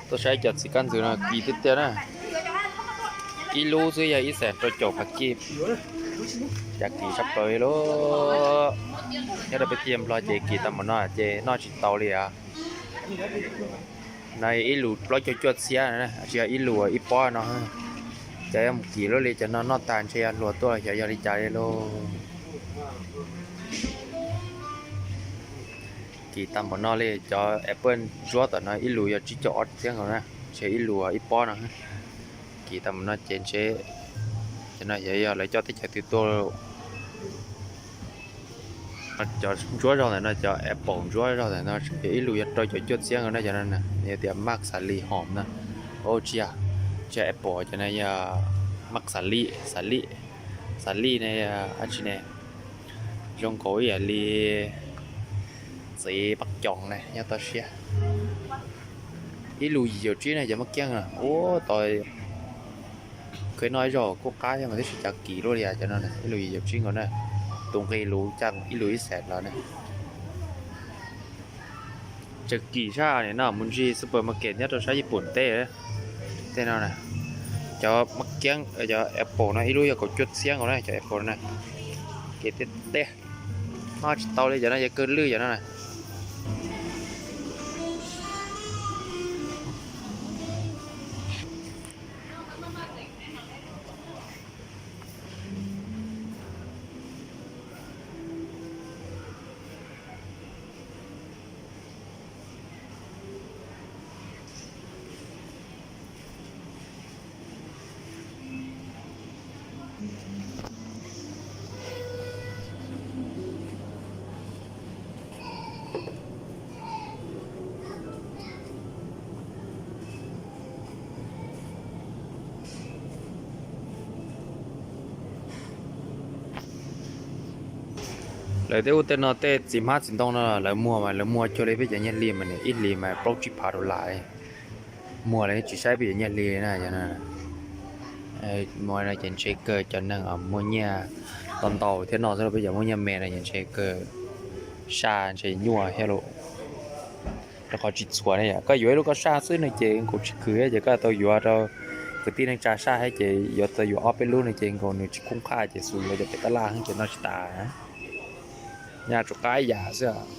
Tuaj saib cov txiv kab ntxwv no kim tiag tiag na. Ib lub xwb yog ib xees rau caum phav kij. Cas kim tshaj plaws li lauj. Nyob rau peb teb chaws Nplog ces kim tau npaum no ces noj tsis tau li os. No ib lus plaub caug cuaj txhiab, tsis yog ib lus ib pob no. Cov yuav mus kim luaj li cov no noj tag ntshe yog hluas tuaj xyov yog li cas li lauj. Kim tau npaum no li. Cov apple ntsuab tom no ib lus yog tsib caug ob txhiab nkaus na, ntshe ib lus ib pob no. Kim tau npaum no ces ntshe cov no xyov yog lawv coj teb chaws twg tuaj. Cov ntsuab zog ntawm no, cov apple ntsuab zog ntawm no, ib lus yog rau caum cuaj txhiab nkaus na cov no. Yog tias maj xav li hom no, tsis yog, tsis yog apple, cov no yog maj xav li, xav li, xav li ne, dab tsi ne, zoo nkaus ib yam li txiv paj coos ne nyob toj siab. Ib lus yim caum tsib na cov maj kiab no, ua tau kheev noj ib zaug kuj qab thiab mas tab sis cas kim luaj li cov no. Ib lus yim caum tsib nkaus na, tus nqi lus caj ib lus ib xees los na. Tseem kim sab nim no mus ncig supermarket nyob rau sab Yij Pum teb, tej no na. Cov maj kiab, cov apple no ib lub yog kaum cuaj txhiab nkaus na cov apple na. Kim tiag tiag, noj tsis tau li cov no, yog kawg lwj cov no na. Lawv tej ub tej no tej txiv hmab txiv ntoo no lawv muag mas lawv muag cuag li peb cov nyiaj hli mas ib hlis mas plaub tsib phav dollar. Muag lawv tsis saib peb cov nyiaj hli na. Muag no ces ntshe kawg cov neeg muaj nyiaj ntau ntau thiab noj xwb, peb cov muaj nyiaj me no ces ntshe kawg saj ntshe nyuaj thiab lauj. Rau qhov tsis txhua ne, yog koj yuav ib lub koj saj xwb no ces nkaus tsis khwv, ces koj tau yuav rau kwv tij neej tsa saj thiab ces yuav tau yuav ob peb lub no ces nkaus nws tsis khoob qhaj ces xus yuav cov pem tab laj ces noj tsis tas. Nyaj tsuas qab ib yam xwb os.